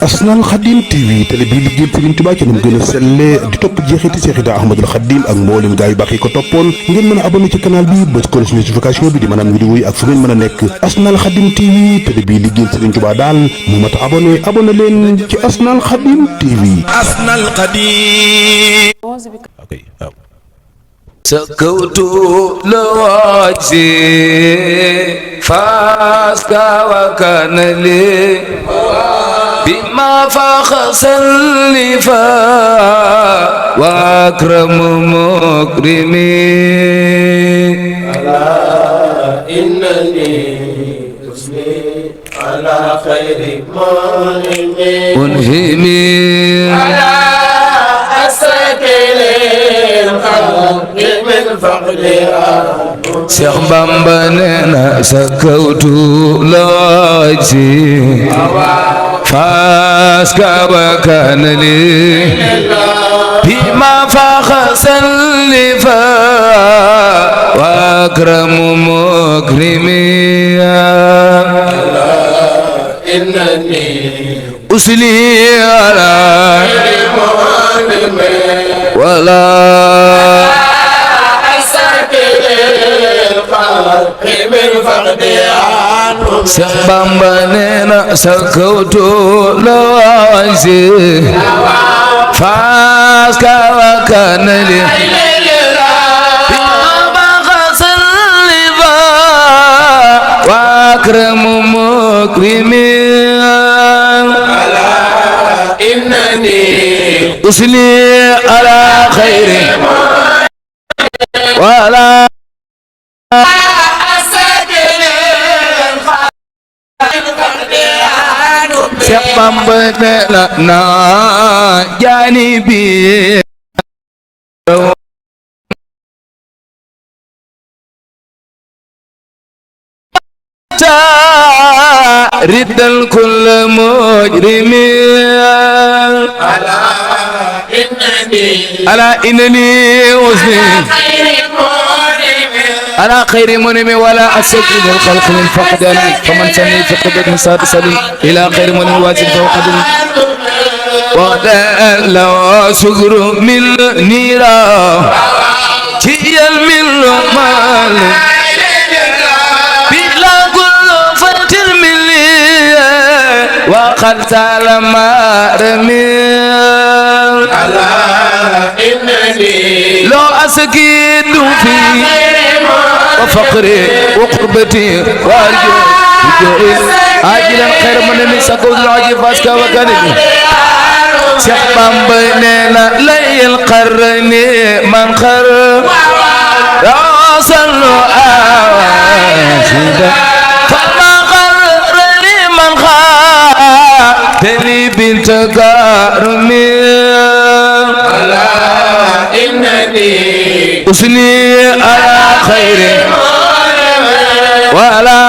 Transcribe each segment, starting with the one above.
Asnal Khadim TV télé bi liggéeyal Serigne Touba ci nu mu gën a sellee di topp jeexiti Seexida Ahmadul Khadim ak mboolem gaa yu baax yi ko toppoon ngeen mën a abonné ci canal bi ba ci notification bi di mën a am vidéo yi ak fu ngeen mën a nekk Asnal Khadim TV télé bi liggéeyal Serigne Touba daal mu mat a abonné leen ci Asnal Khadim TV. Asnal Khadim. Okay. سكوت لوجهي فاسكى وكان لي بما فخص اللفا واكرم مكرمي ألا إنني اسمي على خير منهمي على أسكن الخلق من فقدها Seex Bamba neena sakawtu lawajhi faska wa kana li bima fakhasal lifa wa akramu mukrimi إنني usli ala wala Seex Bamba neena sakawtu lawajhi faska wa kana li bima fakhasal lifa wa akramu mukrimi إنني usli ala khayri wala Seex Bamba neena na jaani bi ردل كل مجرم ألا إنني وزني على خير منم ولا أسكت الخلق من فقدان فمن سني فقدت مساد سليم إلى خير منم واجب فوقدم وقال لو سكر من نيرا تيال من مال بلا كل فتر من وقد سلم رمي إنني لو أسكت في وفقري وقربتي وارجو رجوعي عاجلا خير من سكوت العجيب فاسكا وكانني Seex Bamba neena lay القرن من خر راسل آسدا فما خر من خاتني بنت كارمي إنني أسني على خير ولا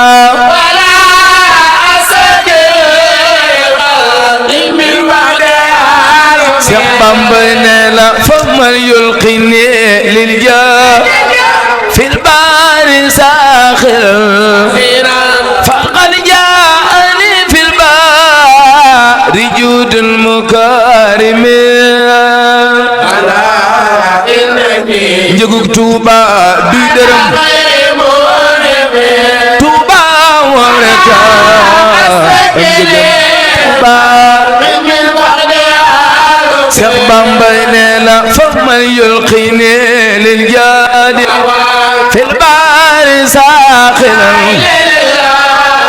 Seex Bamba neena faman yulqini lilja في البحر ساخر فقد جاءني في البحر جود المكارم njëgug Tuuba duy dërëm Tuuba war rek Tuuba Seex Bamba neena faman yulqini lil jaadi fil bahri saaxiran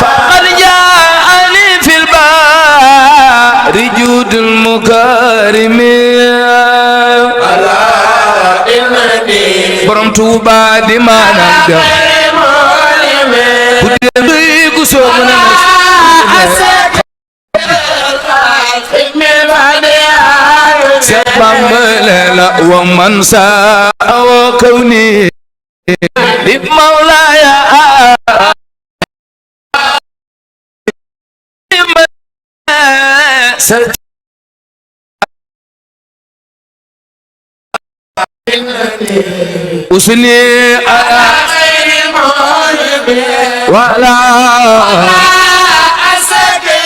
faqad jaa'ani fil bahri juudul mukarrimi borom Tuuba di maanaam dex bu dee duy gu soobu na Seex Bamba leela wa man saa wa kawni li mawlaaya usni ala wala أسكر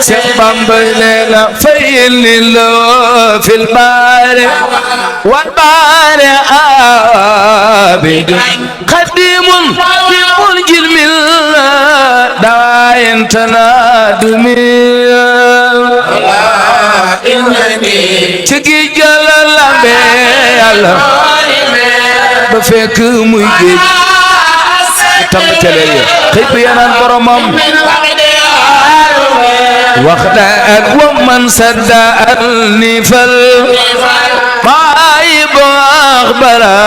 Seex Bamba nee na fayil lillah fil baari wal baari abidun xadimun fi muljil min daayin tanaadumi ci gi jëlal lambe Yàlla ba fekk muy géej tam tele ya xëy bi yanaan boromam waxdaan wa man sadda'ani fal maayib axbara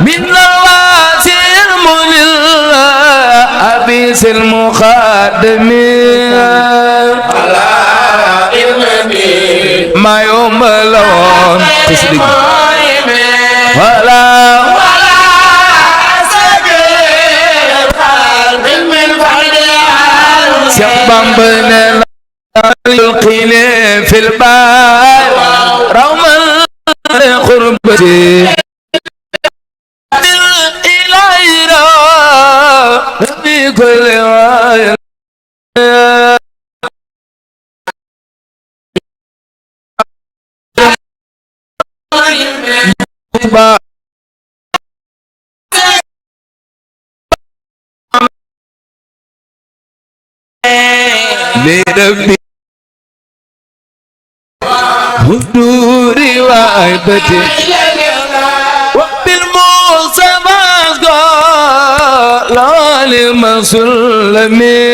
min nawaasil munil abisil muxaddami ma yombal woon wala Seex Bamba nee na yulqini fil baar rawman xurbati ilayra fi kulli waay لربي هدوري وعيبتي وبالمصطفى قال لمسلمي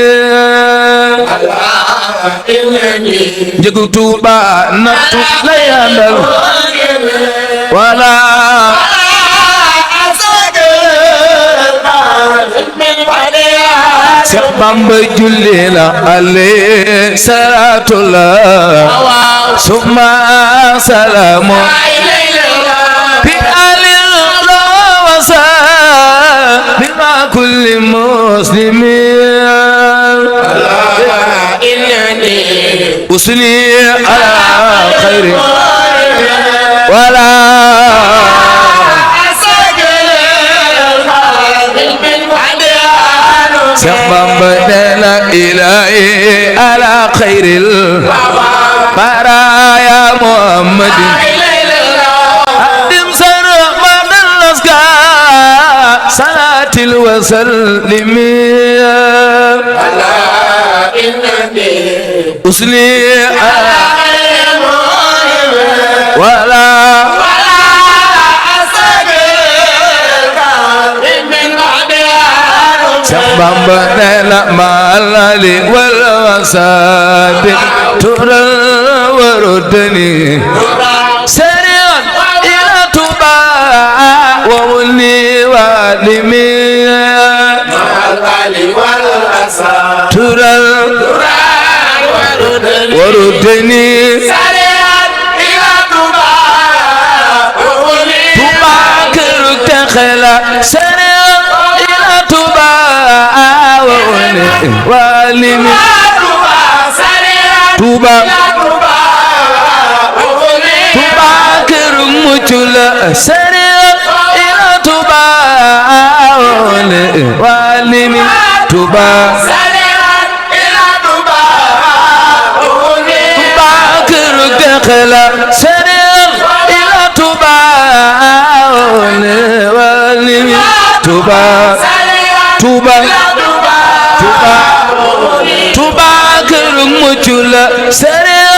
جگو توبا نتو لياندل ولا Seex Bamba julli la alayhi salaatullah summa salaamu bi alil wa sahbihi ma kulli muslimin usni ala khayri wala Seex Bamba nee na ilaahi ala xayril baraaya Muhammadin adim sarmadan laska salaatil wa sallimi usni ala wala Seex Bamba nee na maalali wal wasaabi tural warudani sariyan ila tuba wa wulni walimi maalali wal wasaabi tural warudani sariyan ila tuba wa wulni tuba këruk te xela sariyan ila tuba walimi tuba tuba këru mucc la sariya ila tuba walimi tuba tuba këru texe la sariya ila tuba walimi tuba tuba tuba këru mucc la sariya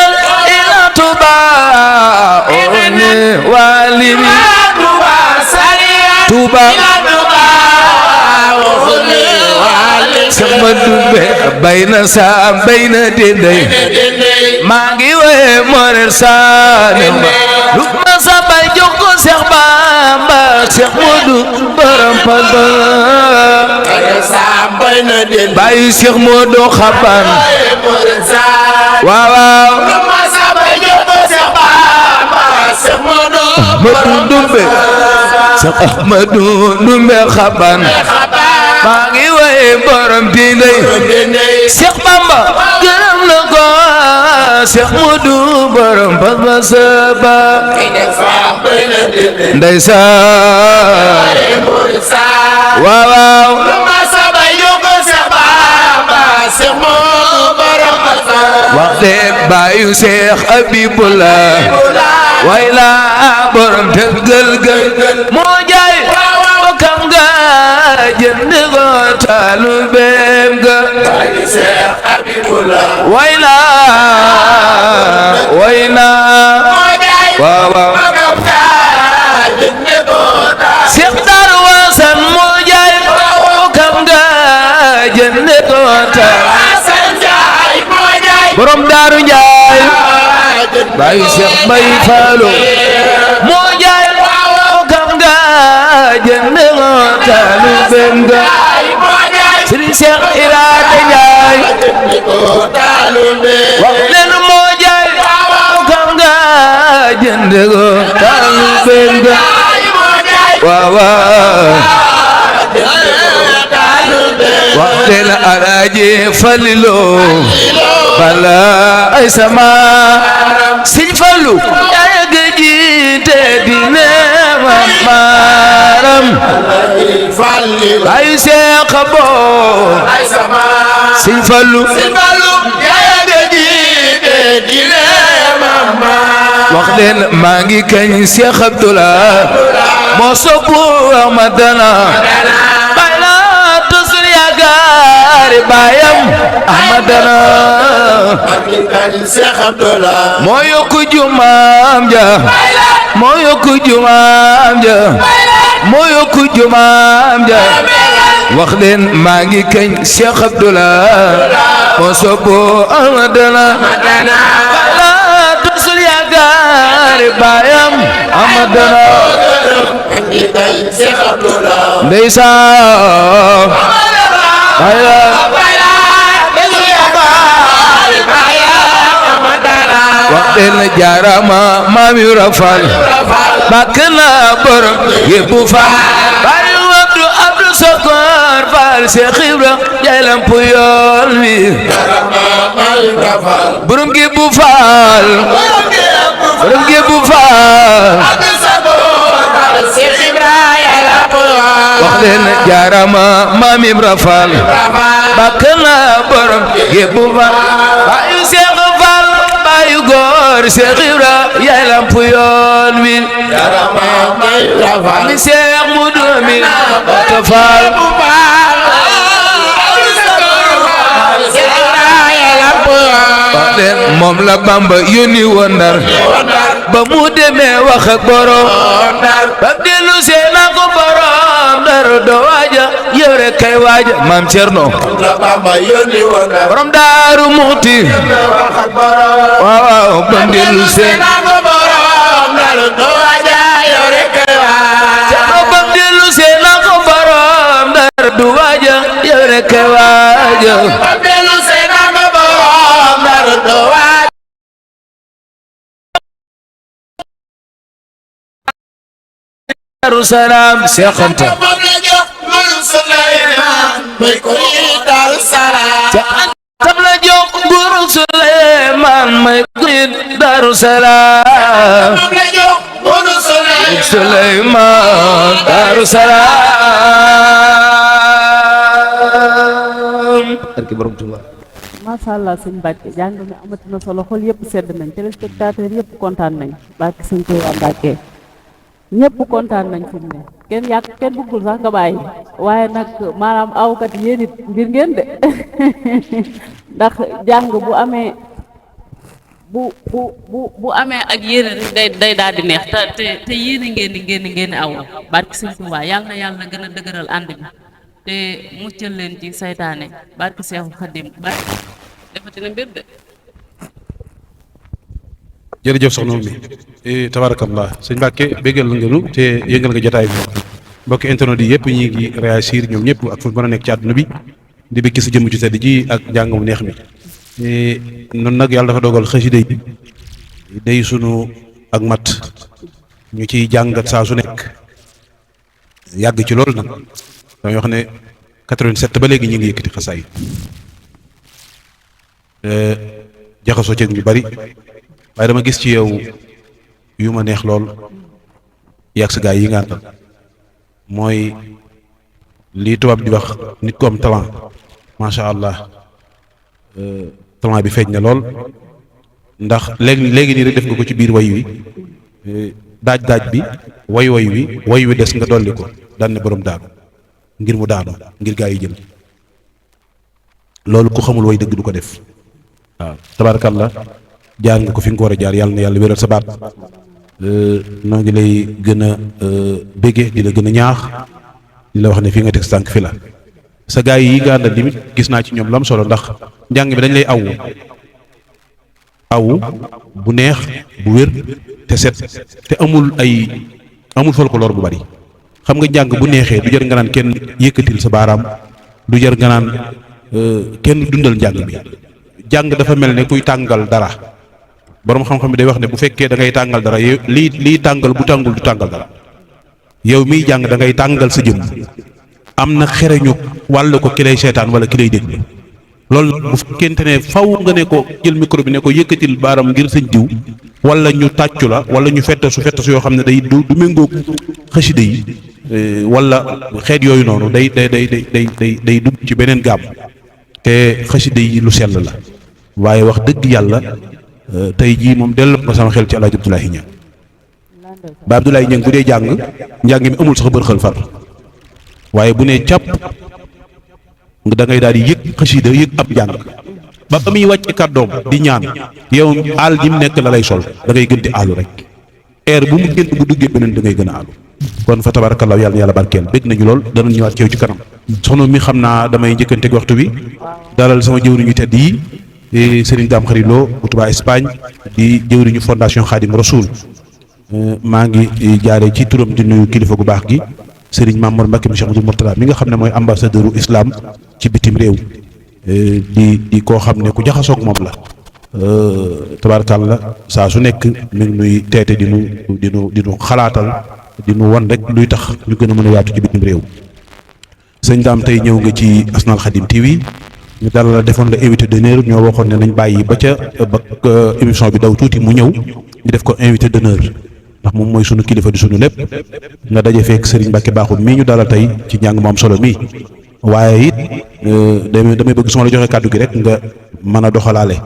ila tuba one walimi tuba sama dubbe bayna sa bayna dendey maa ngi waye morer saane lu ma sa bay jox ko Seex Bamba Seex Moodu borom Palla bayu Seex Moodu xaban waaw waaw Ahmadu Ndumbe Seex Ahmadu Ndumbe xaban maa ngi waye borom dindey Seex Bamba gërëm na ko Seex Moodu borom pas-pas ba ndeysaan waaw waaw de baayu Seex Abibullah way la borom tëggal gël moo jaay bokkam ga jënd ko taalibeem ga way la waaw waaw Seex Daaru Wasan moo jaay bokkam ga jënd ko borom Daaru Njaay baayu Seex Mbay Faalu moo jaay bokkam ga jënd ko taalibeem ga Sëriñ Seex Iraada Njaay wax leen moo jaay bokkam ga jënd ko taalibeem ga waaw waaw wax leen Alaaji Falilu bala ay sama Sëñ Fallu yaa ngi jiite dine maaram ay Seex Abo Sëñ Fallu yaa ngi jiite dine wax leen maa ngi kañ Seex Abdullah moo soppu Ahmadana bayla tusul yaagaari baayam Ahmadana moo yokku jumaam ja moo yokku jumaam ja moo yokku jumaam ja wax leen maa ngi kañ Seex Abdullah moo soppu Ahmadana bayla tusul yaagaari baayam Ahmadana ndeysaan wax leen jaarama maam yu rafal bakk na borom yépp fa bayu Abdu Sokor Faal Seex Ibra jaay lamp yoon wi borom yépp faal borom yépp faal wax leen jaarama maam Ibra Faal bakk na borom yépp faal bayu Seex Faal bayu góor Seex Ibra yaay lamp yoon wi mi Seex Mudu mi ta Faal wax leen moom la Bamba yónni woon Ndar ba mu demee wax ak borom ba dellu see na ko borom Ndar doo waaja yow rek kay waaja maam Cerno borom Daaru Muxti waaw waaw ba dellu see Cerno ba dellu see na ko borom Ndar du waaja yow rek kay waaja Daaru Salaam Seex Anta tam la jox nguuru Suleymaan may ko Daaru Salaam Suleymaan Daaru Salaam barke borom Tuuba. macha allah sëñ Mbacke jàng mi amati na solo xol yëpp sedd nañ téléspectateur yëpp kontaan nañ barke sëñ Tuuba Mbacke ñëpp kontaan nañ fi mu ne kenn bëggul sax nga bàyyi waaye nag maanaam awkat yéen it ngir ngeen de ndax jàng bu amee bu amee ak yéene day daal di neex te yéene ngeen di aw barke sëñ Tuuba yàlla na yàlla gën a dëgëral ànd bi te muccal leen ci saytaane barke Seexu Xadim barke defati na mbir de. jërëjëf soxna mi tabarakallah sëñ Mbàkke béggal ngeen te yëngal nga jotaay bi mbokki internet yi yëpp ñi ngi réagir ñoom ñëpp ak fu mën a nekk ci àdduna bi di bëgg sa jëmm ci tedd ji ak njàng mu neex mi noonu nag yàlla dafa dogal xasida yi day sunu ak mat ñu ciy jàngat saa su nekk yàgg ci loolu nag damay wax ne 87 ba léegi ñu ngi yëkkati xasaay jaxasoo ceeg ñu bari waaye dama gis ci yow yu ma neex lool yàgg sa gaay yi nga àndal mooy lii tubaab di wax nit ku am talent macha allah talent bi feeñ na lool ndax léegi nii rek def nga ko ci biir way wi daaj bi way wi des nga dolli ko daan ne borom daanu ngir mu daanu ngir gaa yi jëm loolu ku xamul way dëgg du ko def waaw tabarakallah jaar nga ko fi nga ko war a jaar yàlla na yàlla wéral sa baat noo ngi lay gën a bége di la gën a ñaax di la wax ne fii nga teg sànq fi la sa gaa yi nga àndal limit gis naa ci ñoom lam solo ndax njàng bi dañ lay awu bu neex bu wér te set te amul folklore bu bari xam nga njàng bu neexee du jar nga naan kenn yëkkatil sa baaraam du jar nga naan kenn dundal njàng bi jàng dafa mel ne kuy tàngal dara boroom xam-xam bi day wax ne bu fekkee da ngay tàngal dara lii tàngal bu tàngul du tàngal dara yow miy jàng da ngay tàngal sa jëm am na xereñu wàll ko ki lay seetaan wala ki lay déglu loolu bu fekkente ne faw nga ne ko jël micro bi ne ko yëkkatil baaram ngir sëñ diw wala ñu tàccu la wala ñu fettasu yoo xam ne day du méngoog xasida yi wala xeet yooyu noonu day dugg ci beneen gaam te xasida yi lu sell la waaye wax dëgg yàlla tey jii moom delloo nga sama xel ci El Hadj Abdoulaye Niang ba Abdoulaye Niang bu dee jàng njàng mi amul sax bërxal far waaye bu ne càpp da ngay daal di yëg xasida yëg ab jàng ba muy wàcc kàddoom di ñaan yow aal ji mu nekk la lay sol da ngay gën di aalu rek air bu mu génn bu duggee beneen da ngay gën a aalu kon fa tabarakallah yàlla na yàlla barkeel bégg nañu lool danañ ñëwaat ci yow ci kanam soxna mi xam naa damay njëkkanteeg waxtu bi dalal sama jëwriñu tedd yi Serigne Dame Xarilo bu Touba Espagne di jëwriñu fondation Khadim Rasoul maa ngi jaaree ci turam di nuyu kilifa gu baax gi Serigne Mamour Mbacké mi Cheikh Abdou Mourtada mi nga xam ne mooy ambassadeur u islam ci bitim réew di koo xam ne ku jaxasoog moom la tabaarkàlla saa su nekk mi ngi nuy teete di nu xalaatal di nu wan rek luy tax ñu gën a mën a yaatu ci bitim réew sëñ Daam tey ñëw nga ci Asnal Khadim TV ñu dal la defoon la invité d'honneur ñoo waxoon ne nañ bàyyi ba émission bi daw tuuti mu ñëw ñu def ko invité d'honneur ndax moom mooy sunu kilifa di sunu lépp nga daje fekk Serigne Mbacké Bakhoum mii ñu dalal tey ci njàng mu am solo mii waaye it damay bëgg su ma la joxee kàddu gi rek nga mën a doxalaale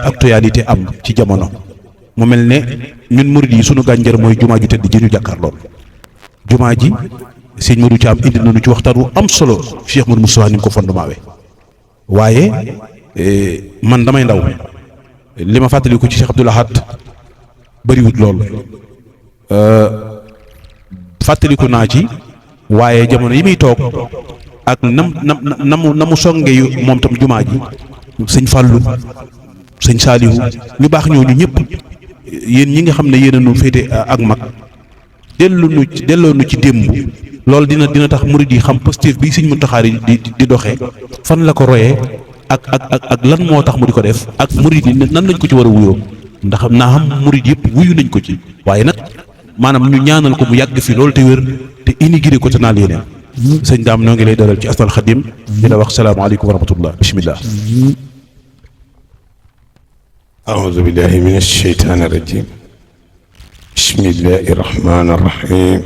actualité am ci jamono mu mel ne ñun murid yi sunu gànjar mooy jumaa ju tedd ji ñu jàkkaar lool jumaa ji sëñ Modou Thiam indi nañu ci waxtaan wu am solo Cheikh Modou Moustapha ni mu ko fondement we waaye man damay ndaw li ma fàttaliku ci Cheikh Abdoul Ahad bëriwut lool fàttaliku naa ci waaye jamono yi muy toog ak na mu songe yu moom tam jumaa ji sëñ Fallou sëñ Saliou ñu baax ñooñu ñëpp yéen ñi nga xam ne yéen a nu féete ak mag delloo nu ci démb loolu dina tax murid yi xam positif bi sëñ Muntaxa di doxee fan la ko royee ak lan moo tax mu di ko def ak murid yi nan lañ ko ci war a wuyoo ndax naa xam murid yëpp wuyu nañ ko ci waaye nag maanaam ñu ñaanal ko mu yàgg fi loolu te wér te inauguré ko te naal yeneen sëñ Daam noo ngi lay dalal ci Asnal Khadim di la wax salaamaaleykum wa rahmatullah bismillah أعوذ بالله من الشيطان الرجيم بسم الله الرحمن الرحيم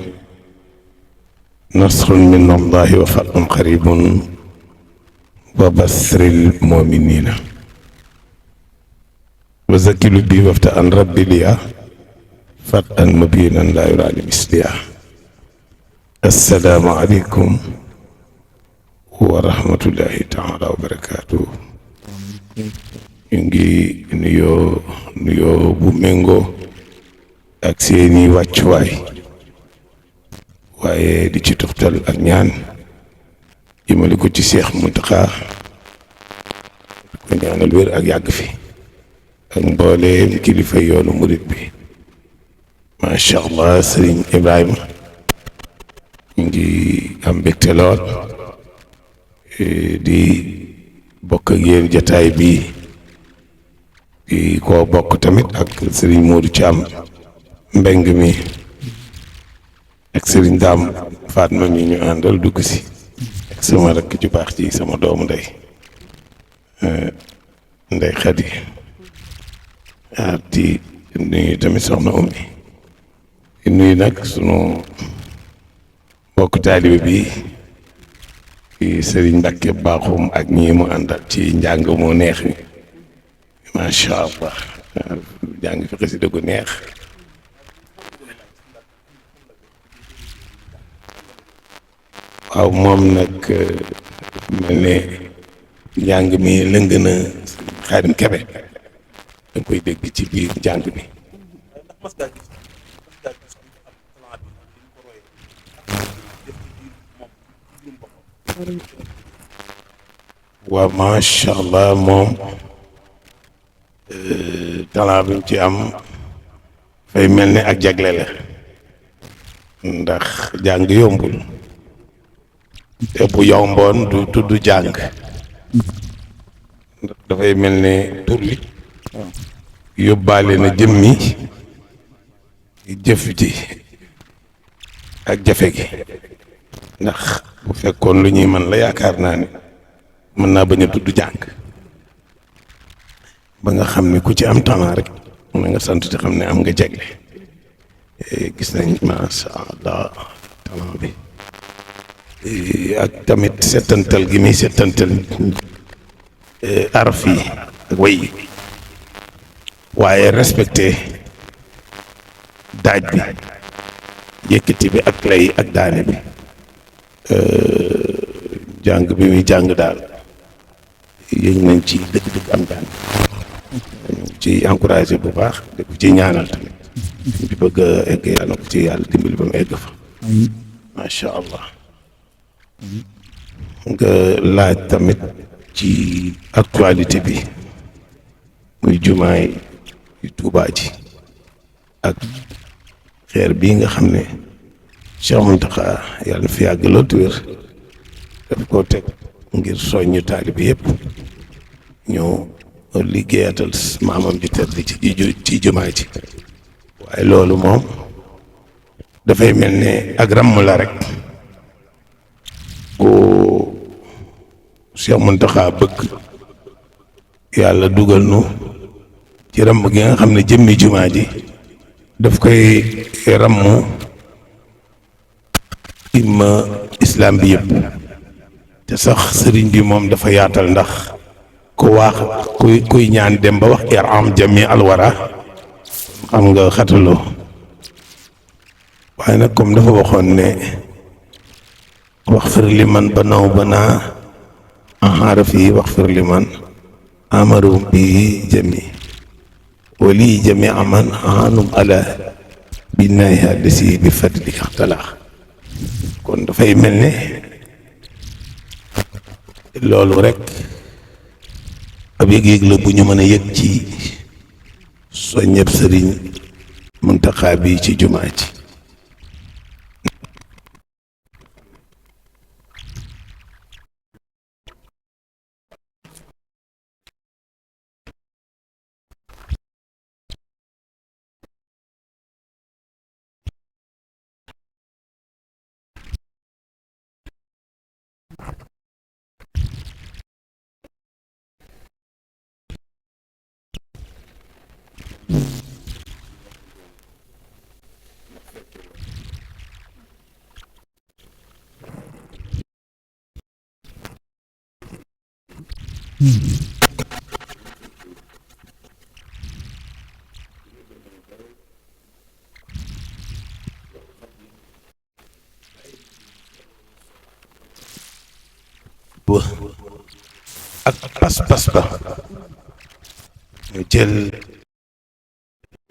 نصر من الله وفتح قريب وبشر المؤمنين وزكي بي وافتح عن ربي لي فتحا مبينا لا يرى لمثلها السلام عليكم ورحمة الله تعالى وبركاته ñu ngi nuyoo bu méngoo ak seeni wàccuwaay waaye di ci toftal ak ñaan jëmale ko ci Seex Muntaxa ko ñaanal wér ak yàgg fi ak mbooleem kilifa yoonu murit bi macha allah Sëriñ Ibrahima ñu ngi am mbégte lool di bokk ak yéen jataay bi di koo bokk tamit ak Serigne Modou Thiam mbeng mi ak Serigne Dame Fatma mi ñu àndal dugg si ak sama rakk ju baax ci sama doomu ndey Xadi di nuyu tamit soxna Oumy di nuyu nag sunu mbokk taalibe bi di Serigne Mbacké Bakhoum ak ñii mu àndal ci njàng mu neex mi macha allah jàng fi xasida gu neex. waaw moom nag mel ne njàng mi lëng na Xaadim Kebe da koy dégg ci biir njàng mi. waaw macha allah moom talent bi mu ci am fay mel ne ak jagle la ndax jàng yombul te bu yomboon du tudd jàng dafay mel ne tur wi yóbbaale na jëmmi jëf ji ak jafe gi ndax bu fekkoon lu ñuy mën la yaakaar naa ne mën naa bañ a tudd jàng ba nga xam ne ku ci am talent rek na nga sant te xam ne am nga jagle gis nañ masha Allah talent bi ak tamit settantal gi muy settantal araf yi ak way yi waaye respecté daaj bi yëkkati bi ak lay ak daane bi jàng bi muy jàng daal yëg nañ ci dëgg-dëgg am jàng ci encouragé bu baax di ko ci ñaanal tamit bi bëgg a egg yàlla na ko ci yàlla dimbali ba mu egg fa macha allah nga laaj tamit ci actualité bi muy jumaay yu Tuubaa ji ak xeer bii nga xam ne Cheikh Mountakha yàlla na fi yàgg lool te wér daf koo teg ngir soññu taalibe yëpp ñoo liggéeyatal maamam ji tedd ci jumaa ji waaye loolu moom dafay mel ne ak ràmm la rek bu Cheikh Mountakha bëgg yàlla dugal nu ci ràmm gi nga xam ne jëmmi jumaa ji daf koy ràmm imma islam bi yëpp te sax sëriñ bi moom dafa yaatal ndax ku wax kuy ñaan dem ba wax iram jami alwara xam nga xataloo waaye nag comme dafa waxoon ne wax fir li man banaw banaa ahara fii wax fir li man amaru bi jami wali jami aman ahanum ala bi naay haddisi bi fadli xtalaax kon dafay mel ne loolu rek ab yëg-yëg la bu ñu mën a yëg ci soññeb sëriñ Muntaxa bi ci jumaa ji ak pas-pas ba ñu jël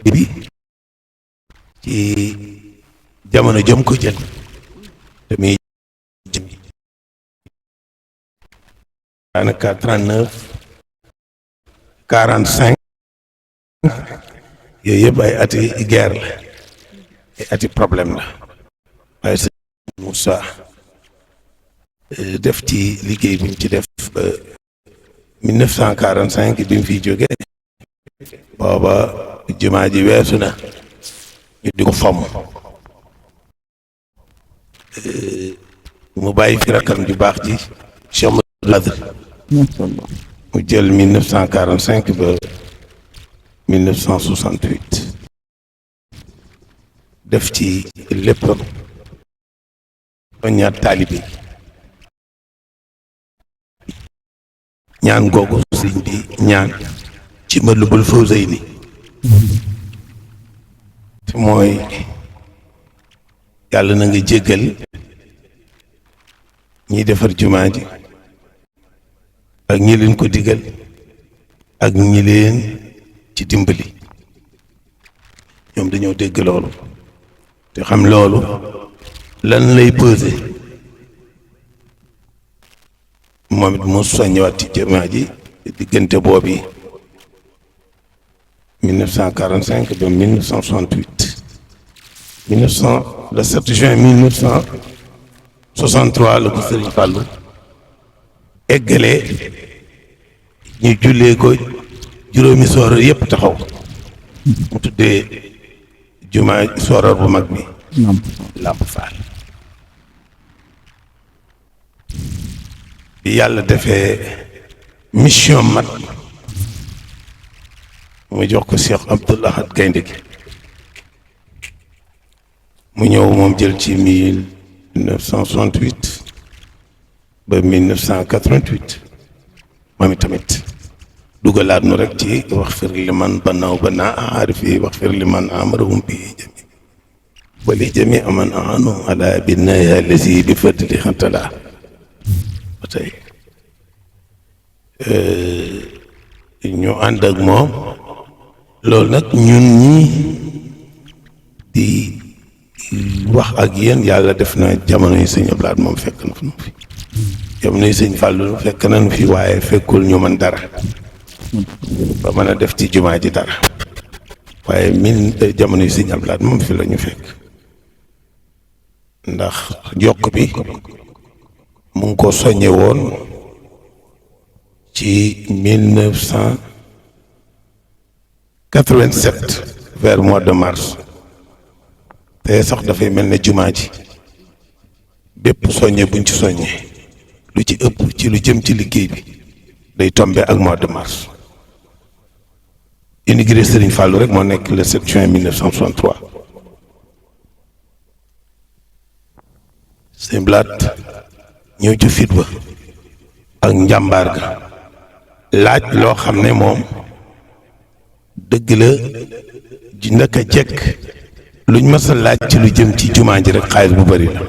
bi ci jamono jëm ko jël tamit jëm daanaka 39 45 yooyu yëpp ay ati guerre la ay ati problème la waaye sëñ Moussa def ci liggéey bi mu ci def ba 1945 bi mu fiy jógee booba jumaa ji weesu na ñu di ko fomm mu bàyyi fi rakam ju baax ji Cheikh Mouhamadou Fadel mu jël 1945 ba 1968 def ci léppam ñaar taalibe ñaan googu sëriñ bi ñaan ci Matlabul Fawzayni te mooy yàlla na nga jéggal ñiy defar jumaa ji ak ñi leen ko digal ak ñi leen ci dimbali ñoom dañoo dégg loolu te xam loolu lan lay pesé moom it mu soññewaat ci jumaa ji diggante boobu 1945 ba 1968 le 7 juin 1963 la ko Serigne Fallou eggalee ñu jullee ko juróomi sooror yëpp taxaw mu tuddee jumaa sooror bu mag bi Lamp Fall bi yàlla defee mission mat mu jox ko Cheikh Abdoul Ahad Gaynde gi mu ñëw moom jël ci 1968 ba 1988 moom itamit dugalaat nu rek ci wax fir li man bannaaw banaa aarif yi wax fir li man amarahum bi jami wali jami aman aanu ala binaya lasi bi fadli xantala ba tey ñu ànd ak moom loolu nag ñun ñi di wax ak yéen yàlla def na jamono yi sëñ Abdou Lahad moom fekk na fi jamono yi sëñ Fallou fekk nañu fi waaye fekkul ñu mën dara ba mën a def ci jumaa ji dara waaye jamono yi sëñ Abdou Lahad moom fi la ñu fekk ndax jokk bi mu ngi ko soññe woon ci 1987 vers mois de mars te sax dafay mel ne jumaa ji bépp soññe buñ ci soññe lu ci ëpp ci lu jëm ci liggéey bi day tombe ak mois de mars inauguré Serigne Fallou rek moo nekk le 7 juin 1963 Sëñ Blaat ñëw ci fit ba ak njàmbaar ga laaj loo xam ne moom dëgg la ji naka jekk luñ mës a laaj ci lu jëm ci jumaa ji rek xaalis bu bari la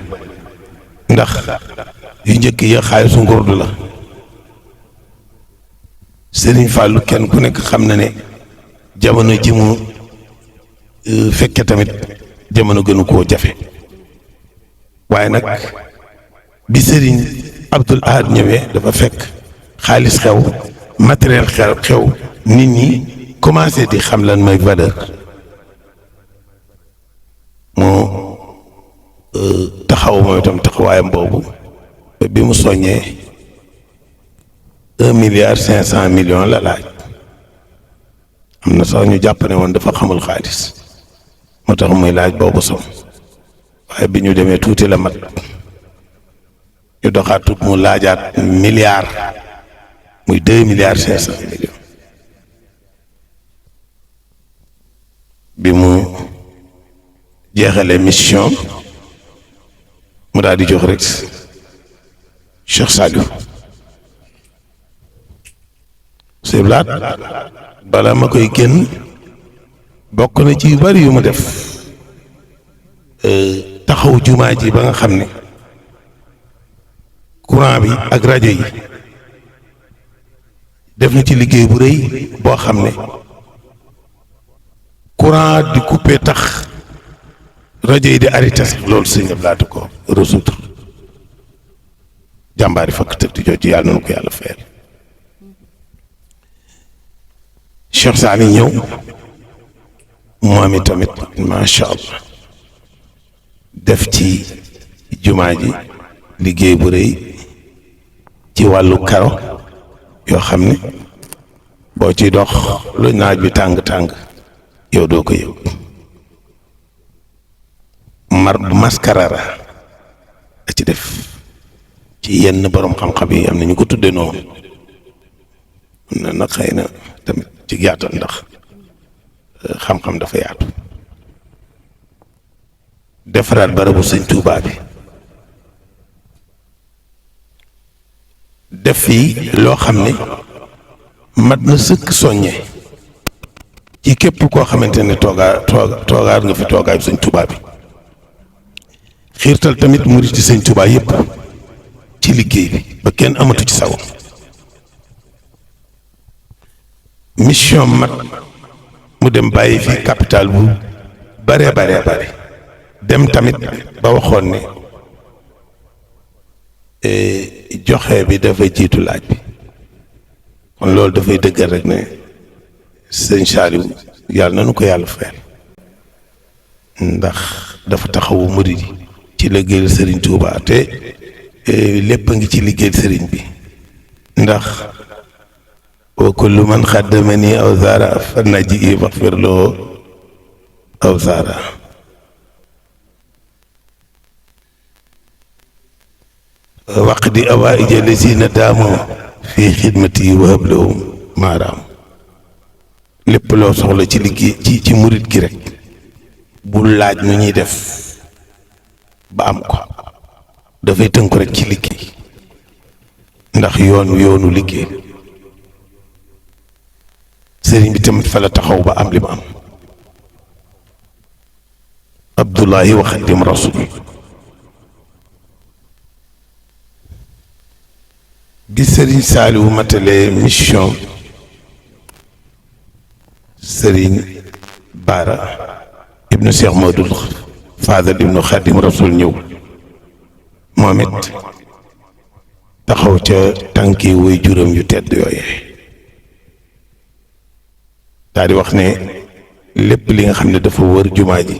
ndax yu njëkk ya xaalisu ngurdu la Serigne Fallou kenn ku nekk xam na ne jamono ji mu fekke tamit jamono gënu koo jafe waaye nag bi Serigne Abdoul Ahad ñëwee dafa fekk xaalis xew matériel xew nit ñi commencé di xam lan mooy valeur moo taxaw mooy itam taxawaayam boobu bi mu soññee 1,5 milliard la laaj am na sax ñu jàpp ne woon dafa xamul xaalis moo tax muy laaj boobu som waaye bi ñu demee tuuti la mat ñu doxaat tuut mu laajaat milliard muy 2,5 milliards bi mu jeexalee mission mu daal di jox rek Cheikh Saliou Sëñ Blaat bala ma koy génn bokk na ci yu bari yu mu def taxaw jumaa ji ba nga xam ne courant bi ak rajo yi def na ci liggéey bu rëy boo xam ne courant di coupé tax rajo yi di arrêté sax loolu Sëñ Blaat ko résoudre jàmbaari fakk tëdd di jooju yàlla na ko yàlla fayal Cheikh Sali ñëw moom i tamit macha allah def ci jumaa ji liggéey bu rëy ci wàllu karo yoo xam ne boo ci dox lu naaj bi tàng-tàng yow doo ko yëg maskarara a ci def ci yenn borom xam-xam yi am na ñu ko tudde noonu am na nag xëy na tamit ci yaatal ndax xam-xam dafa yaatu defaraat barabu Sëñ Tuubaa bi def fii loo xam ne mat na sëkk soññe ci képp koo xamante ne toogaar nga fi toogaay sëñ Tuubaa bi xiirtal tamit murit ci sëñ Tuubaa yëpp ci liggéey bi ba kenn amatu ci sago mission mat mu dem bàyyi fii capital bu bare dem tamit ba waxoon ne joxe bi dafa jiitu laaj bi kon loolu dafay dëggal rek ne sëñ Saliou yàlla na nu ko yàlla fayal ndax dafa taxawu murid yi ci liggéeyal Serigne Touba te lépp a ngi ci liggéeyal Serigne bi ndax wa kullu man xaddamani aw zaara fa naji waxfir loo aw zaara waqdi awaaija lazina daamoo fii xidmati wa hablahum maaraam lépp loo soxla ci liggéey ci murit gi rek bul laaj nu ñuy def ba am ko dafay tënku rek ci liggéey ndax yoonu liggéey sëriñ bi tamit fa la taxaw ba am li mu am Abdullahi wa Xadim Rasul bi sëriñ Saliou matale mission sëriñ Baara ibnu Cheikh Modou Fadal ibnu Xadim Rasul ñëw moom it taxaw ca tànki way juróom yu tedd yooyee daal di wax ne lépp li nga xam ne dafa wër jumaa ji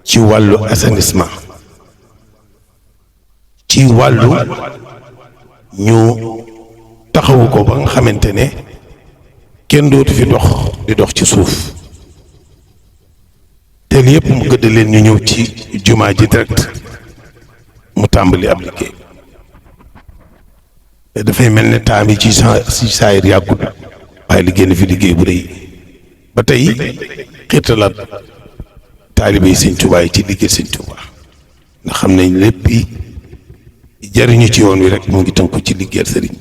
ci wàllu assainissement ci wàllu ñu taxawu ko ba nga xamante ne kenn dootu fi di dox ci suuf te yépp mu gëdd leen ñu ñëw ci jumaa ji direct mu tàmbali ab liggéey dafay mel ne temps bi ci saayir yàggut waaye liggéey na fi liggéey bu rëy ba tey xiirtalaat taalibe yi sëñ Tuubaa yi ci liggéey sëñ Tuubaa ndax xam nañ lépp jariñu ci yoon wi rek mu ngi tënku ci liggéeyal sëriñ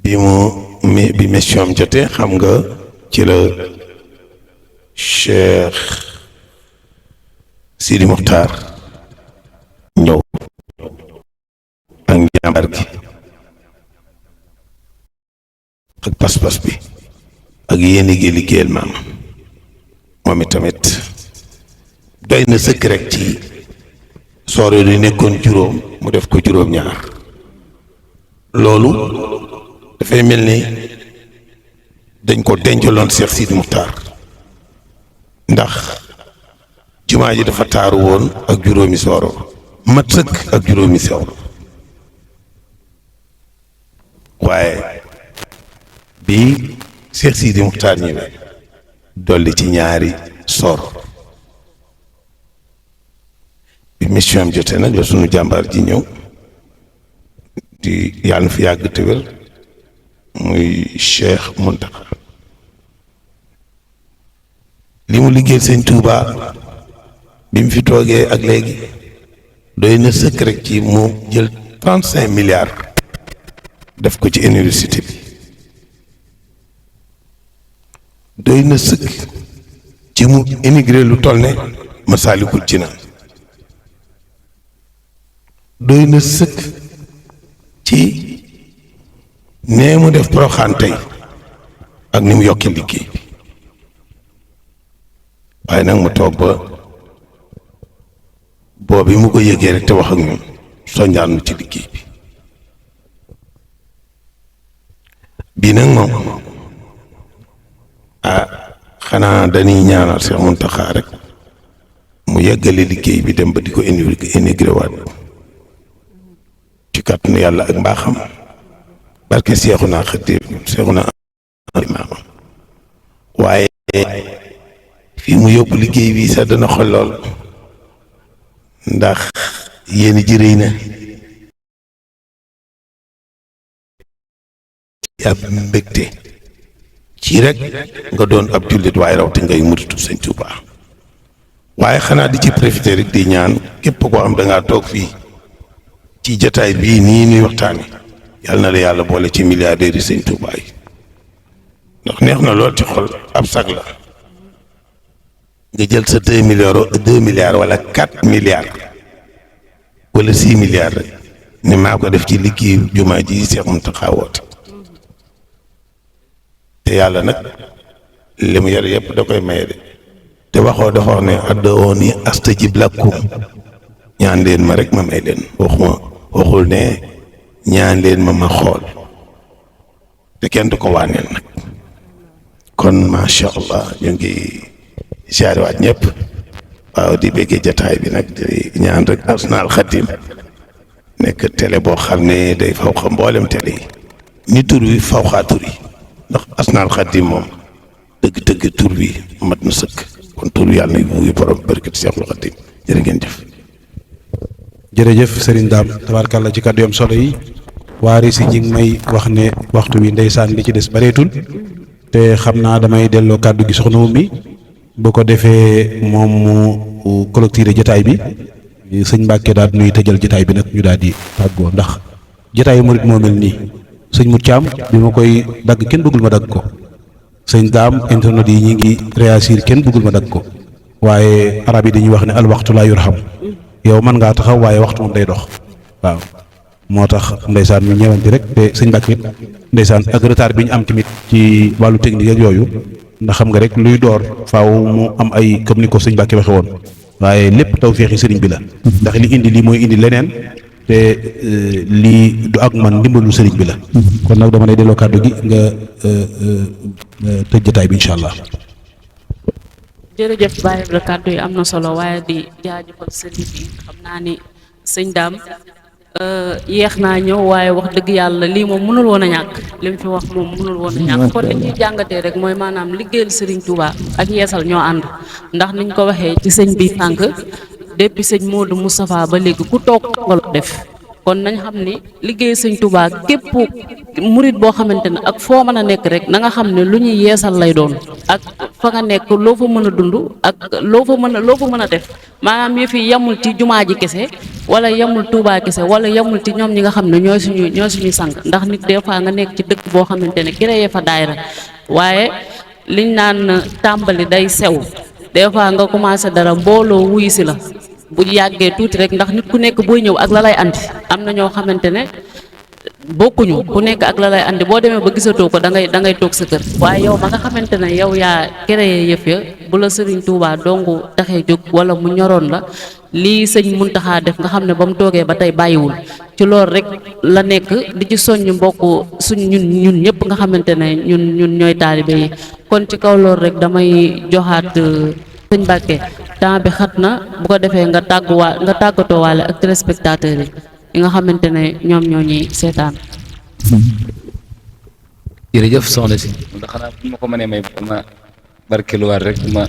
bi mission am jotee xam nga ci la Cheikh Sidi Mokhtar ñëw ak njàmbar gi ak pas-pas bi ak yéen liggéeyal maam moom itamit doy na sëkk rek ci soore di nekkoon juróom mu def ko juróom-ñaar loolu dafay mel ni dañ ko dencaloon Cheikh Sidi Mokhtar ndax jumaa ji dafa taaru woon ak juróomi sooro mat sëkk ak juróomi sooro waaye bi Cheikh Sidi Mokhtar ñëwee dolli ci ñaari sooro bi mission am jotee nag la sunu jàmbaar ji ñëw di yàlla na fi yàgg te wér muy Cheikh Mountakha li mu liggéey sëñ Touba bi mu fi toogee ak léegi doy na sëkk rek ci mu jël 35 milliards def ko ci université bi doy na sëkk ci mu immigré lu toll ne Masaalikul Jinaan doy na sëkk ci nee mu def Porokhane tey ak ni mu yokki liggéey bi waaye nag mu toog ba boobu mu ko yëgee rek te wax ak ñun soññaan ci liggéey bi bii nag moom xanaa dañuy ñaanal Cheikh Mountakha rek mu yeggale liggéey bi dem ba di ko intégré waat ci kàttanu yàlla ak mbaaxam barke Seexuna Xaadim Seexuna imaamam waaye fii mu yóbbu liggéey bi sax dana xol lool ndax yéen ji rëy na ab mbégte ci rek nga doon ab jullit waaye rawte ngay muritu sëñ Tuubaa waaye xanaa di ci profité rek di ñaan képp koo am da ngaa toog fii ci jataay bii nii nuy waxtaane yàlla na la yàlla boole ci milliardaires yi sëñ Tuubaa yi ndax neex na lool ci xol ab sag la nga jël sa 2 milliards wala 4 milliards wala 6 milliards rek ne maa ko def ci liggéeyu jumaa ji Seex Muntaxa woote te yàlla nag li mu yor yëpp da koy maye de te dafa wax ne ud'uuni astajib lakum ñaan leen ma rek ma may leen waxul ne ñaan leen ma xool te kenn du ko waaneel nag kon macha allah ñu ngi siyaare waat ñëpp waaw di béggee jataay bi nag di ñaan rek Asnaal Xadim nekk télé boo xam ne day faw xa mboolem télé yi ni tur wi faw xaa tur yi ndax Asnaal Xadim moom dëgg-dëgg tur wi mat na sëkk kon tur yàlla na wuyu borom barkat Seexul Xadim jërë ngeen jëf. jërëjëf Serigne Dame tabaarkàlla ci kàddu yam solo yi waari si ñi ngi may wax ne waxtu wi ndeysaan li ci des bareetul te xam naa damay delloo kàddu gi soxna mi bu ko defee moom mu clôturer jotaay bi sëñ Mbàkke daal nuy tëjal jotaay bi nag ñu daal di tàggoo ndax jotaayu murit moo mel nii sëñ Mut Caam bi ma koy dagg kenn bëggul ma dagg ko sëñ Daam internet yi ñi ngi réagir kenn bëggul ma dagg ko waaye arab yi dañuy wax ne al waxtu laa yurham yow mën ngaa taxaw waaye waxtu moom day dox waaw moo tax ndeysaan ñu ñëwanti rek te sëñ Mbàkke it ndeysaan ak retard bi ñu am tamit ci wàllu technique ak yooyu ndax xam nga rek luy door faaw mu am ay comme ni ko sëñ Mbàkke waxe woon waaye lépp tawfeexi sëriñ bi la ndax li indi lii mooy indi leneen te lii du ak man ndimbalu sëriñ bi la kon nag dama lay delloo kàddu gi nga tëj jotaay bi incha allah. jërëjëf Baye Ibra kàddu yi am na solo waaye di jaajëfal sëriñ bi xam naa ni sëñ Dame yéex naa ñëw waaye wax dëgg yàlla lii moom mënul woon a ñàkk li mu fi wax moom mënul woon a ñàkk kon li ñuy jàngatee rek mooy maanaam liggéeyal Serigne Touba ak yeesal ñoo ànd ndax niñ ko waxee ci sëñ bi tànk depuis sëñ Modou Moustapha ba léegi ku toog nga la def kon nañ xam ni liggéey sëñ Touba képp murit boo xamante ne ak foo mën a nekk rek na nga xam ne lu ñuy yeesal lay doon ak fa nga nekk loo fa mën a dund ak loo fa mën a def maanaam yëf yi yemul ci jumaa ji kese wala yemul Touba kese wala yemul ci ñoom ñi nga xam ne ñooy suñuy sang ndax nit des fois nga nekk ci dëkk boo xamante ne créé fa daayira waaye liñ naan tàmbali day sew des fois nga commencé dara mbooloo wuyu si la bu yàggee tuuti rek ndax nit ku nekk booy ñëw ak la lay andi am na ñoo xamante ne bokkuñu ku nekk ak la lay andi boo demee ba gisatoo ko da ngay toog sa kër waaye yow ma nga xamante ne yow yaa créé yëf ya bu la Serigne Touba dongu taxee jóg wala mu ñoroon la lii sëñ Muntaxa def nga xam ne ba mu toogee ba tey bàyyiwul ci loolu rek la nekk di ci soññ mbokk ñun ñëpp nga xamante ne ñun ñooy taalibe yi kon ci kaw loolu rek damay joxaat sëñ Mbàkke temps bi xat na bu ko defee nga tàggatoo waale ak téléspectateurs yi nga xamante ne ñoom ñoo ñuy seetaan. jërëjëf soxna si ndax xanaa bu ma ko mënee may ma barkeeluwaat rek ma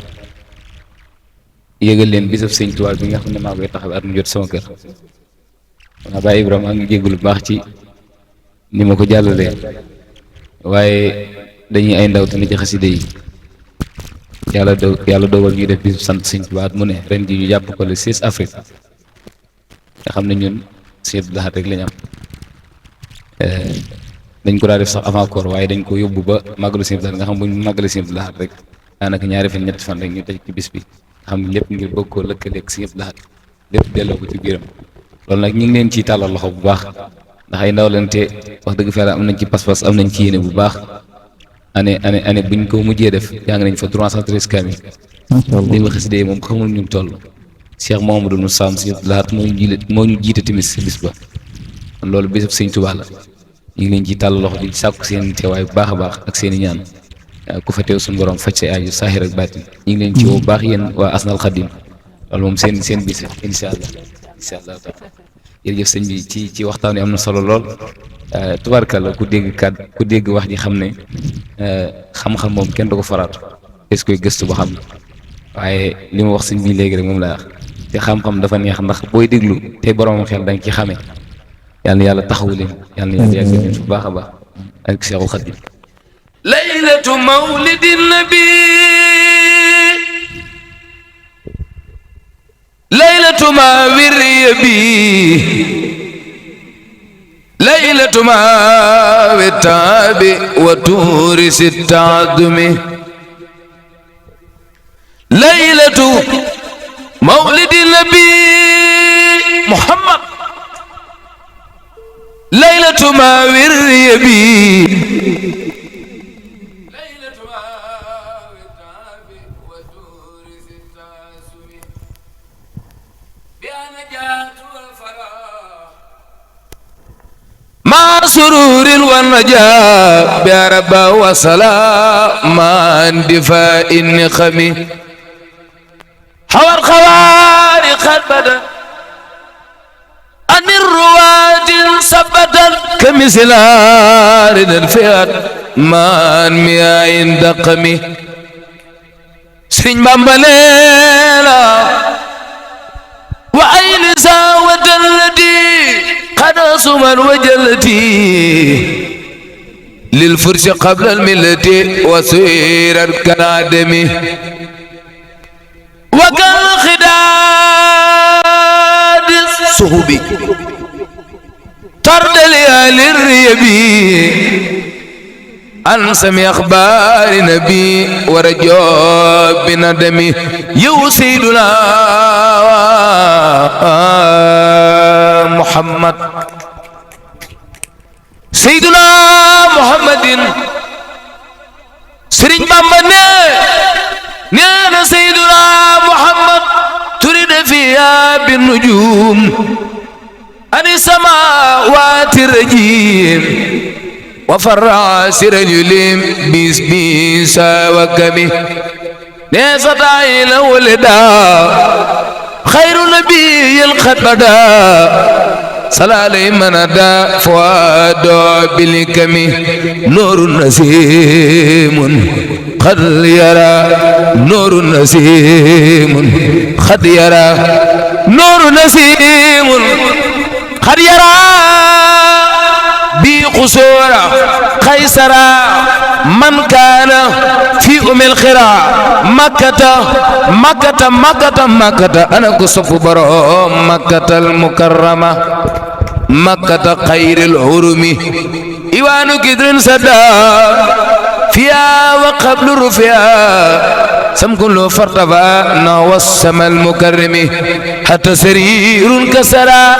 yëgal leen bisab sëñ Tuubaa bi nga xam ne maa koy taxaw at mu jot sama kër waaw Baye Ibrahima maa ngi jégalu bu baax ci ni ma ko jàllalee waaye dañuy ay ndaw tamit ci xasida yi yàlla dogal ñuy def bisub sant sëñ Tuubaa at mu ne ren ji ñu jàpp ko le 6 avril nga xam ne ñun Sëñ Abdou Lahad rek lañ am dañ ko daa def sax avant koor waaye dañ ko yóbbu ba màggalu Sëñ Abdou Lahad nga xam bu ñu màggalee Sëñ Abdou Lahad rek daanaka ñaari fan ñetti fan rek ñu tëj ci bis bi nga xam ne lépp ngir bëgg koo lëkkaleeg Sëñ Abdou Lahad lépp delloo ko ci biiram loolu nag ñu ngi leen ciy tàllal loxo bu baax ndax ay ndaw leen te wax dëgg fa yàlla am nañ ci pas-pas am nañ ci yéene bu baax année buñ ko mujjee def jàng nañ fa 313 kamil li ma xasida yi moom xamul ñu toll Cheikh Mamadou nu Sam Sëñ Abdou Lahad moo ñu jiite timis si bis ba kon loolu bisab Sëñ Tuubaa la ñu ngi leen ciy tàll loxo di sàkku seen teewaay bu baax a baax ak seen i ñaan ku fa teew suñu borom faj say aaju saahir ak baatin ñu ngi leen ci woo bu baax yéen waa Asnaal Xadim loolu moom seen bis incha allah taala jërëjëf sëñ bi ci waxtaan wi am na solo lool tubaarkàlla ku dégg wax ji xam ne xam-xam moom kenn du ko faraatu des koy gëstu ba xam ne waaye li ma wax sëñ bi léegi rek moom laa wax te xam-xam dafa neex ndax booy déglu te borom xel da nga ci xamee yal na yàlla taxawu leen yal na yàlla yàggal leen bu baax a baax ak Seexul Xadiim laylatu mawlidin nabi laylatu ma wirya bi ليلة ما بالتعب وتورس التعدم ليلة مولد النبي محمد ليلة ما والريبي ليلة ما بالتعب وتورس التعدم بأنجات والفلاح مع سرور والنجاة بربا وسلام مع اندفاع النقم حوى الخوارق البدن عن الرواد ثبتا كمثل عارض الفئات مع مياه دقم سرين بامبليلا وأين زاوة التي قد سمر وجلتي للفرش قبل الملة وسير كالعدم وكالخداد الصهبي طرد ليال الريبي عن سمي أخبار نبي ورجاء بندمي يو سيدنا محمد سيدنا محمد سرين بامبا نانا سيدنا محمد تريد فيها بالنجوم عن السماوات الرجيم وفرع سر اليليم بيسا وكمي نيسا تعيل ولدا خير نبي الخطبدا صلى عليه من دا فؤاد بالكمي نور نسيم قد يرى نور نسيم قد يرى نور نسيم قد يرى بقصور قيصر من كان في الخرى مكة أنا قصف برو مكة المكرمة مكة خير الحرم إيوان كدر سدا فيها وقبل رفيا سم كل فرطبا نوسم المكرم حتى سرير كسرى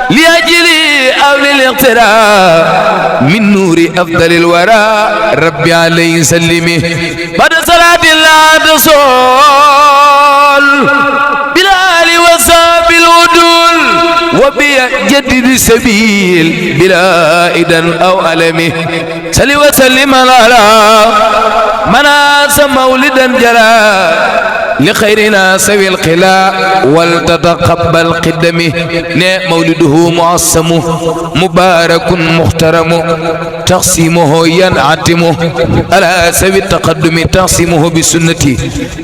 لأجلي أو للاقتراء من نور أفضل الورى ربي عليه سلمي بعد صلاة الله تصول بالآل وصحب الودول وبيجدد السبيل بلا إذن أو ألمي سل وسلم على مناس مولدا جرى لخيرنا سوي القلاء ولتتقبل قدمه مولده معصم مبارك محترم تقسيمه ينعتم على سوي التقدم تقسيمه بسنتي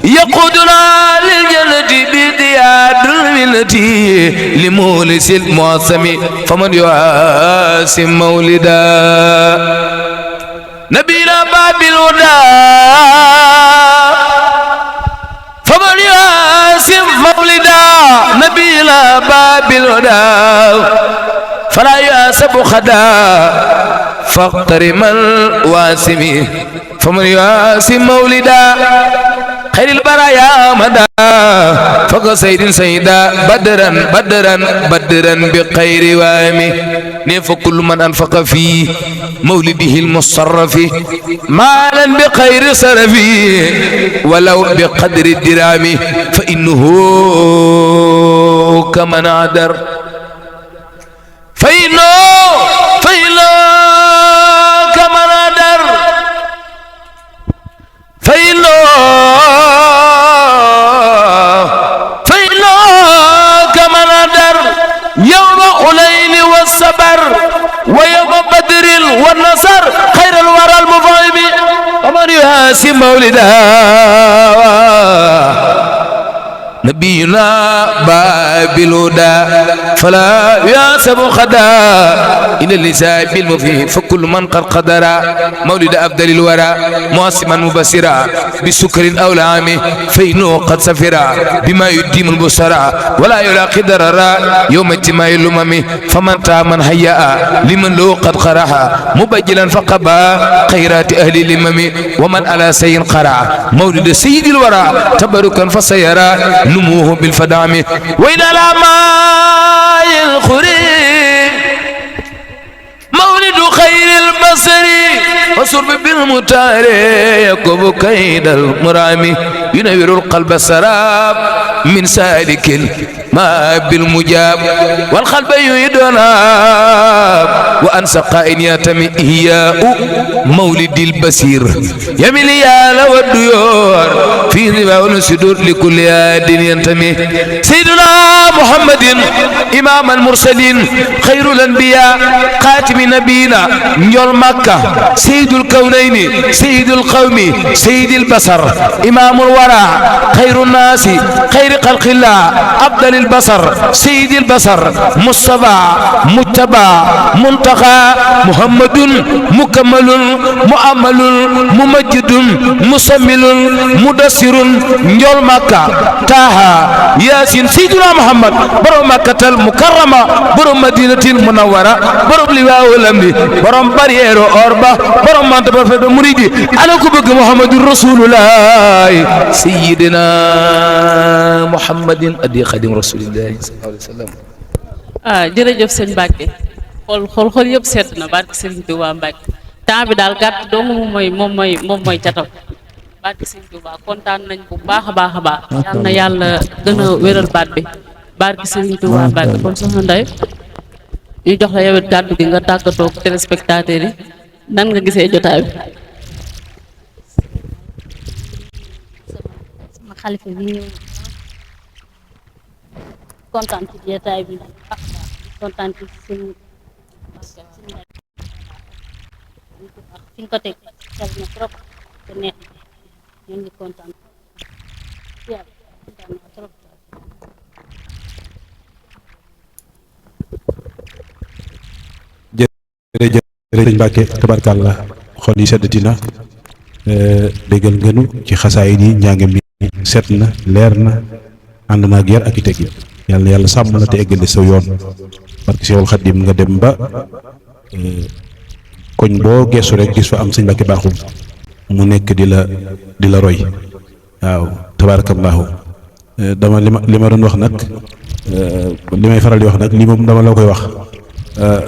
يقودنا للجنة بدياد الملة لمولس المعصم فمن يعاسم مولدا نبينا باب الهدى فمن ياسم مولدا نبينا باب الهدى فلا ياسب خدا فاقترم الواسم فمن ياسم مولدا خير البرايا مدى فوق سيد سيدا بدرا بخير وامي نيف كل من انفق في مولده المصرف مالا بخير صرفي ولو بقدر الدرام فإنه كمن عدر فإنه كمن عدر فإنه كمن عدر يوم حنين والصبر ويوم بدر والنصر خير الورى المفاهم ومن يهاسم مولدا نبينا باب الهدى فلا ياسب خدا إن اللسان بالمفيه فكل من قد قدر مولد أفضل الورى معصما مبصرا بسكر أو لعام فإنه قد سفر بما يديم البصرى ولا يلاقي ضررا يوم اجتماع الأمم فمن من هيأ لمن له قد قرح مبجلا فقبا خيرات أهل الأمم ومن على سين قرع مولد سيد الورى تبركا فسيرى نموه بالفدام وإن على ماء الخريب مولد خير البصر وصرب بالمتار يكب كيد المرام ينور القلب سراب من سالك ما بالمجاب والقلب يدنا وأنسى قائن يتمي إهياء مولد البصير يميل يا لو الديور في ذباء الصدور لكل ياد ينتمي سيدنا محمد إمام المرسلين خير الأنبياء خاتم نبينا نجول مكة سيد الكونين سيد القوم سيد البصر إمام الورى خير الناس خير خلق الله أفضل البصر سيد البصر مصطفى متبع منتقى محمد مكمل مؤمل ممجد مسمل مدسر نجول مكة تاها ياسين سيدنا محمد برو مكة المكرمة برو مدينة المنورة برو لواء الأمر برو بريرو أربا برو منتبه في مريدي أنا كبك محمد رسول الله سيدنا محمد أدي خادم رسول الله صلى الله عليه وسلم jërëjëf sëñ Mbacke xool yëpp sedd na barke Serigne Touba Mbacke temps bi daal gàtt dong moom mooy catam barke Serigne Touba kontaan nañ bu baax a baax yal na yàlla gën a wéral baat bi barke Serigne Touba Mbacke kon soxna Ndeye ñu jox la yow it kàddu gi nga tàggatoo ak téléspectateurs yi nan nga gisee jotaay bi. sama xalifa bi ñëw kontaan ci jotaay bi kontaan ci seen fi nga ko teg sell na trop te neex ñoo ngi kontaan na trop. jërëjëf Mbacke tabarkàlla xol yi seddati na déggal ngënu ci xasaayid yi njàng mi set na leer na ànd na ak yar ak i teggin yàlla na yàlla sàmm la te eggale sa yoon barke Seexul Xaddim nga dem ba koñ boo geesu rek gis fa am sëñ Mbacke Bakhoum mu nekk di la roy waaw tabarakallahu dama li ma doon wax nag li may faral di wax nag lii moom dama la koy wax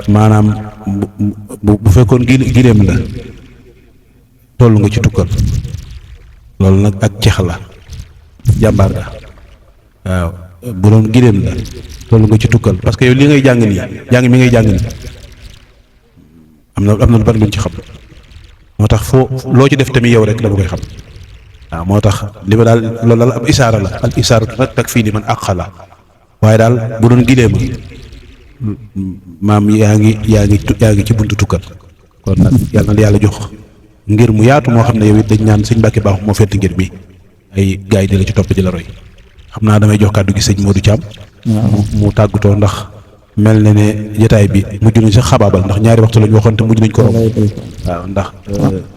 maanaam bu fekkoon gileem la toll nga ci tukkal loolu nag ak ceex la jàmbaar ga waaw bu doon gileem la toll nga ci tukkal parce que yow li ngay jàng nii jàng mi ngay jàng nii am na lu bari luñ ci xam moo tax foo loo ci def tamit yow rek dama koy xam waaw moo tax li ma daal loolu daal am isaara la al isaaratu nag tak fii ni man àq la waaye daal bu doon gileema maam yaa ngi ci buntu tukkal kon nag yàlla na yàlla jox ngir mu yaatu moo xam ne yow it dañ ñaan sëñ Mbacke Bakhoum moo fett ngir mi ay gars yi di la ci topp di la roy xam naa damay jox kàddu gi sëñ Modou Thiam mu tàggatoo ndax mel na ne jotaay bi mujj nañ sax xabaabal ndax ñaari waxtu lañ waxoon te mujj nañ ko romb waaw ndax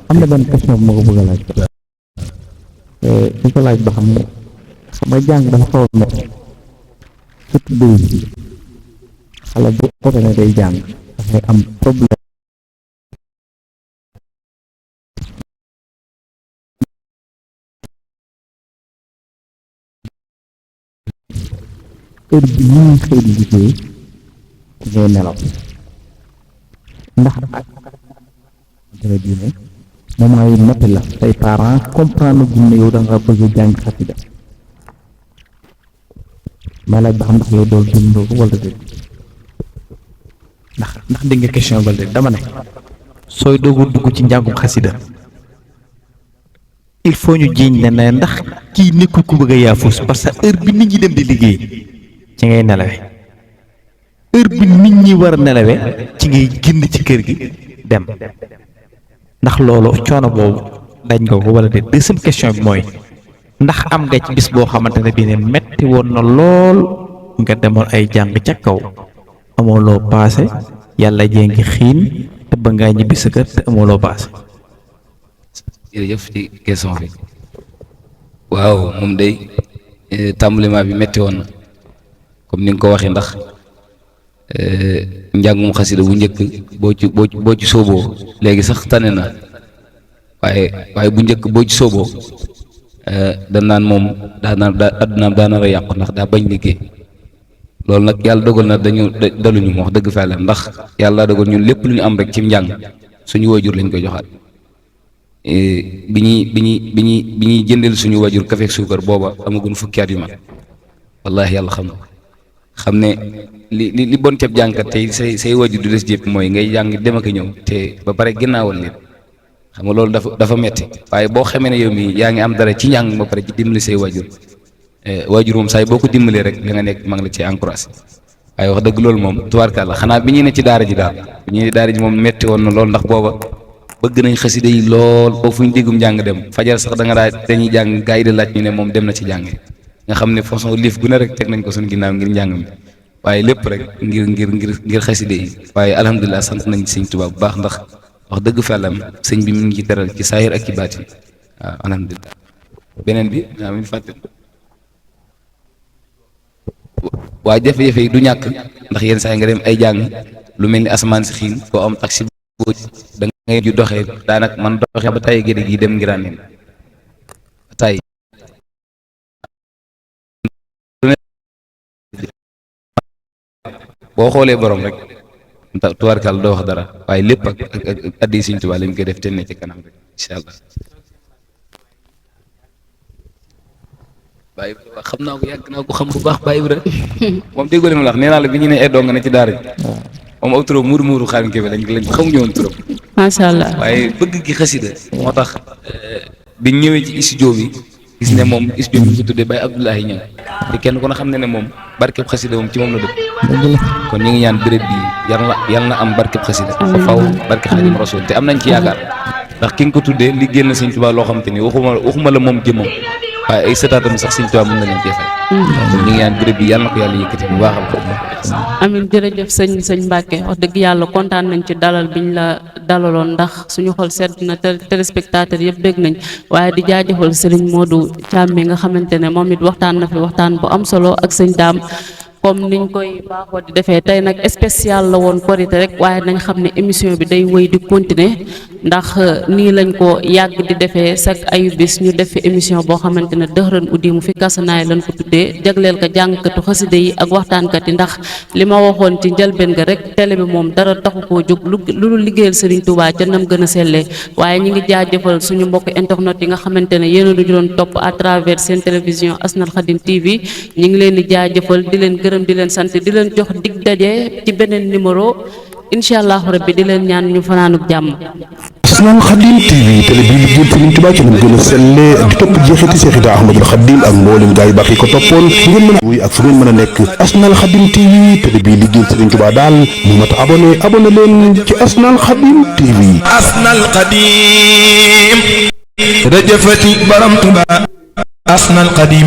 am na benn question bu ma ko bëgg a laaj di ko laaj ba xam nga jàng dafa xaw a métti surtout dëgg xale bu oto ne day jàng dafay am problème heure bi ñu ngi xëy di liggéey ngay nelaw ndax ak dara diine moom ay métti la say parents comprendre guñ ne yow da nga bëgg a jàng xasida may laaj ba xam ndax yow dool dundoo ko wala déet ndax dégg nga question ba léegi dama ne sooy doogu dugg ci njàngum xasida il faut ñu jiiñ ne ndax kii nekkul ku bëgg a yaafus parce que heure bi nit ñi dem di liggéey ci ngay nelawe heure bi nit ñi war a nelawe ci ngay génn ci kër gi dem ndax loolu coono boobu dañ nga ko wala déet deuxième question bi mooy ndax am nga ci bis boo xamante ne bii ne metti woon na lool nga demoon ay jàng ca kaw amoo loo paase yàlla jee ngi xiin te ba ngaa ñibbi sa kër te amoo loo paase. jërëjëf ci question bi waaw moom day tàmbaliment bi metti woon na comme ni nga ko waxee ndax njàngum xasida bu njëkk boo ci sooboo léegi sax tane na waaye bu njëkk boo ci sooboo dañ naan moom addunaam daa nar a yàqu ndax daa bañ liggéey loolu nag yàlla dogal na daluñu wax dëgg fa yàlla ndax yàlla dogal ñun lépp lu ñu am rek ci njàng suñu waajur lañ koy joxaat bi ñuy jëndeel suñu waajur kafe ak suukar booba amagun fukki at yu mag wallaahi yàlla xam ne li bon ceeb jàngkat tey say waajur du des jépp mooy ngay jàng dem ak ñëw te ba pare ginnaawal leen xam nga loolu dafa metti waaye boo xamee ne yow mi yaa ngi am dara ci njàng ba pare ci dimbali say waajur waajur moom saa yi boo ko dimbalee rek li nga nekk maa ngi la ci encouragé waaye wax dëgg loolu moom tubaarkàlla xanaa bi ñuy ne ci daara ji daal bi ñuy ne daara ji moom metti woon na lool ndax booba bëgg nañ xasida yi lool boo fu ñu déggum njàng dem fajar sax da nga dañuy jàng gaa yi di laaj ñu ne moom dem na ci jàng nga xam ne façon liif gu ne rek teg nañ ko suñu ginnaaw ngir njàng mi waaye lépp rek ngir xasida yi waaye alhamdulilah sant nañ sëñ Tuubaa bu baax ndax wax dëgg fa yàlla sëñ bi mu ngi ci teral ci saahir ak ci baatin waaw alhamdulilah beneen bi waaw mi fàtte waaye jafe-jafe yi du ñàkk ndax yenn saa yi nga dem ay jàng lu mel ni asamaan si xiin koo am taxi boo da ngay ju doxee daanaka man doxee ba tay gédé gi dem ngiraan nen ba tay boo xoolee borom rek tubaarkal doo wax dara waaye lépp ak addi Sëñ Tuubaa lañ koy def te ne ci kanam rek incha allah Baye Ibra xam naa ko yàgg naa ko xam bu baax Baye Ibra moom déggoo li ma la wax nee naa la bi ñu ne ay dong ne ci daara ji moom aw turam muuru Xaadim Kebe lañ xamuñu woon turam macha allah waaye bëgg gi xasida moo tax biñ ñëwee ci studio bi gis ne moom studio bi ñu ko tuddee Baye Abdoulaye ñëw te kenn ku ne xam ne moom barkeb xasida moom ci moom la dëkk kon ñu ngi ñaan béréb bi yàlla na am barkeb xasida fa faw barke Xaadim Rasul te am nañ ci yaakaar ndax ki nga ko tuddee li génn Sëñ Tuubaa loo xam te ni waxuma la moom jëmmam waaye ay sëtaatam sax Sëñ Tuubaa mën na leen cee fay kon ñu ngi ñaan béréb bi yàlla na ko yàlla yëkkati bu baax a amin jërëjëf sëñ Mbacke wax dëgg yàlla kontaan nañ ci dalal biñ la dalaloon ndax suñu xol sedd na téléspectateur yëpp dégg nañ waaye di jaajëfal sëriñ Modou Thiam mi nga xamante ne moom it waxtaan na fi waxtaan bu am solo ak sëñ Daam comme niñ koy baaxoo di defee tey nag spécial la woon korité rek waaye nañ xam ne émission bi day wéy di continuer ndax nii lañ ko yàgg di defee chaque ayu bis ñu def fi émission boo xamante ne dëxëran uddi mu fi kasanaay lañ ko tuddee jagleel ko jàngkatu xasida yi ak waxtaankat yi ndax li ma waxoon ci njëlbeen ga rek télé bi moom dara taxu koo jóg lu dul liggéeyal Serigne Touba ca nam gën a sellee waaye ñi ngi jaajëfal suñu mbokk internet yi nga xamante ne yéen a du doon topp à travers seen télévision Asnal Khadim TV ñi ngi leen di jaajëfal di leen gërëm di leen sant di leen jox dig daje ci beneen numéro incha allah rabbi di leen ñaan ñu fanaanuk jàmm. Asnal Khadim TV télé bi liggéeyal Serigne Touba ci nam gën a sellee di topp jeexiti Seexida Ahmadul Khadim ak mboolem gaa yu baax yi ko toppoon ngeen mën a wuy ak fu ngeen mën a nekk Asnal Khadim TV télé bi liggéeyal Serigne Touba daal mu mat abonné leen ci Asnal Khadim TV. Asnal Khadim rëjëfati borom Touba Asnal Khadim